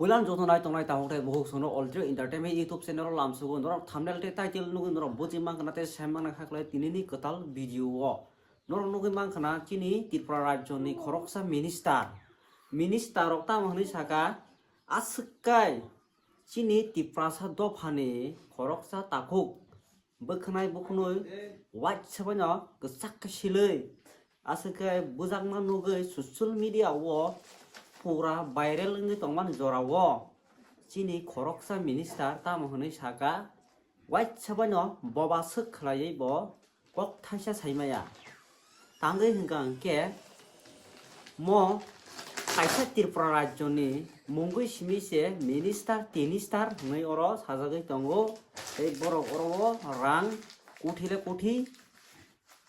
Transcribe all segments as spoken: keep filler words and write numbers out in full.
Puilan joto nai tongnai tabuk tei buhuk sono Alter Entertainment YouTube channel o lamsugo norok thumbnail tei title nugwi norok buji mankha na tei sai mankha khlai tinini kwtal video o. Norok nugwi mankha na chini Tripura rajyoni khoroksa minister. Minister rok tamo hwnwi saka aswk kai chini Tiprasa dophani khoroksa takhuk bwkhnai bwkhnwi waisa baino kwchak khe silwi aswk khe bujakma nugwi social media o pura viral wngwi tongmani jora o chini khoroksa minister tamo hwnwi saka waisa baino boba swk khlaiwi bo kok thaisa saimaya. Tangwi hwnkha hwnkhe mo kaisa Tripura rajyoni mungwi simi se minister, tinistar hwnwi oro sajagwi tongo. Tei borok oro o rang kuthi le kuthi,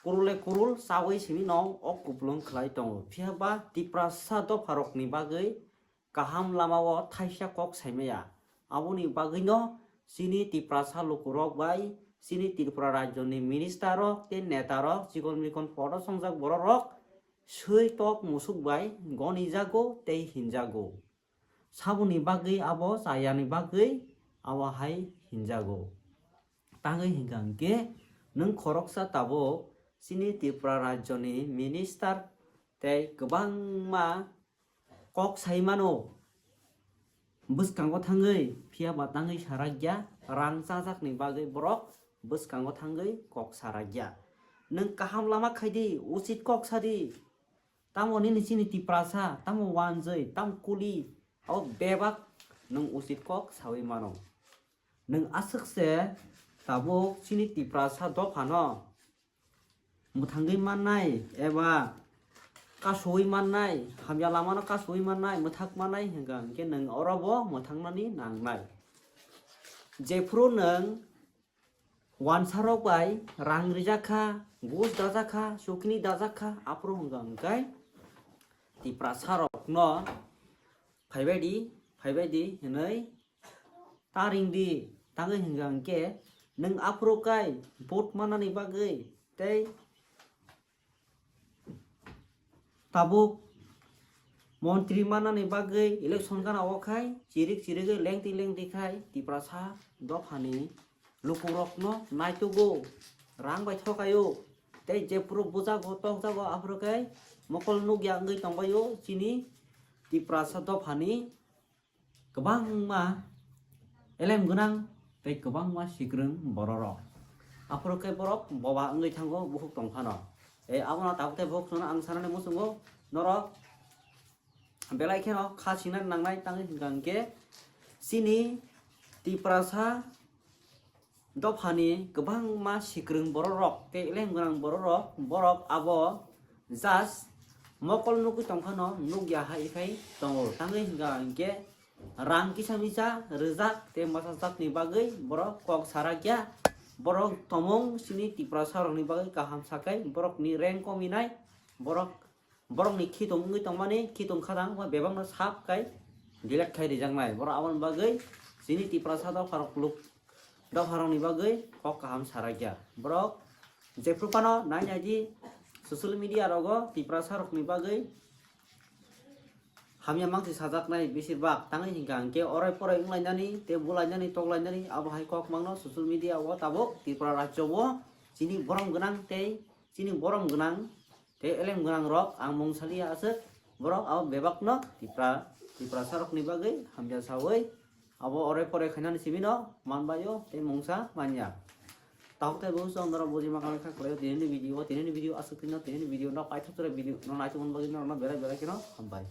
kurul le kurul chawi simi no o kupulung khlai tongo. Phiya ba Tiprasa dopharokni bagwi kaham lamao thaisa kok saimaya. Aboni bagwino chini Tiprasa lukurok bai chini Tripura rajyoni minister rok tei neta rok chikon mikon photo songjak borok rok swi tok musuk bai gonijago tei hinjago. Saboni bagwi abo chayani bagwi abo hai hinjago. Tangwi hwnkha hwnkhe nwng khoroksa tabuk chini Tripura rajyoni minister tei kwbangma kok sai mano. Bwskango thangwi phiya ba tangwi sarakya, rang chajakni bagwi borok bwskango thangwi kok sarakya. Nwng kaham lama khaidi, usit kok sadi. Tamo nini chini Tiprasa, tamo wanjwi, tamo kuli, abo bebak nwng usit kok sawi mano. Nwng aswk se tabuk chini Tiprasa dophano mwthangwi mannai eba kasui mannai, hamya lamano kasui mannai, mwthak mannai hwnkha hwnkhe nwng oro bo mwthangnani nangnai. Jephuru nwng wansarok bai rang rijak kha, gus dajak kha, chukni dajak kha, aphuru hwnkha hwnkhe Tiprasa rokno phaibai di, phaibai di hwnwi ta ring di, tangwi hwnkha hwnkhe nwng aphuru kai vote mannani bagwi tei tabuk montri mannani bagwi election gana o khai chirik chirigwi lengtwi lengtwi khai Tiprasa dophani lukurokno naitugo, rang bai thokaio, tei jephuru bujago tokjago aphuru khe mokol nukya wngwi tongbaio chini Tiprasa dophani kwbangma elem gwnang tei kwbangma sikrwng bororok. Aphuru khe borok boba wngwi thango bukhuk tong phano. Tei abono tabuk tei bukhuk chwngno ang sanani muchungo norok belai kheno kha singna nangnai tangwi hwnkha hwnkhe chini Tiprasa dophani kwbangma sikrwng bororok tei elem gwnang bororok, borok abo just mokol nugwi tongphano nukya hai phai tongo. Tangwi hwnkha hwnkhe rang kisa misa rijak tei masa jakni bagwi borok kok sarakya. Borok tomung chini Tiprasa rokni bagwi kaham sakai, borokni rank kominai, borok borokni khitung wngwi tongmani, khitung khadang ba bebakno sap khai delete khai rijaknai. Borok aboni bagwi chini Tiprasa dopharok luk-, dopharokni bagwi kok kaham sarakya. Borok jephru phano nai nai di social media rogo Tiprasa rokni bagwi hamya mangsi sajaknai besir bak tangwi hwnkha hwnkhe orai porai wnglainani tei bulainani toklainani abo hai kok mangno social media o tabuk Tripura rajyo o chini borom gwnang tei chini borom gwnang tei elem gwnang rok ang mung saliya aswk borok abo bebak no Tipra, Tiprasa rok ni bagwi hamya sawi abo ore pore khainani simi no manbaio tei mungsa manya. Tabuk tei bo chwng norok buji ma kami kha kwlaio tini ni video, tini ni video aswk tino, tini ni video no paithak tere video no naithok bagwi norok no berai berai kheno hambai.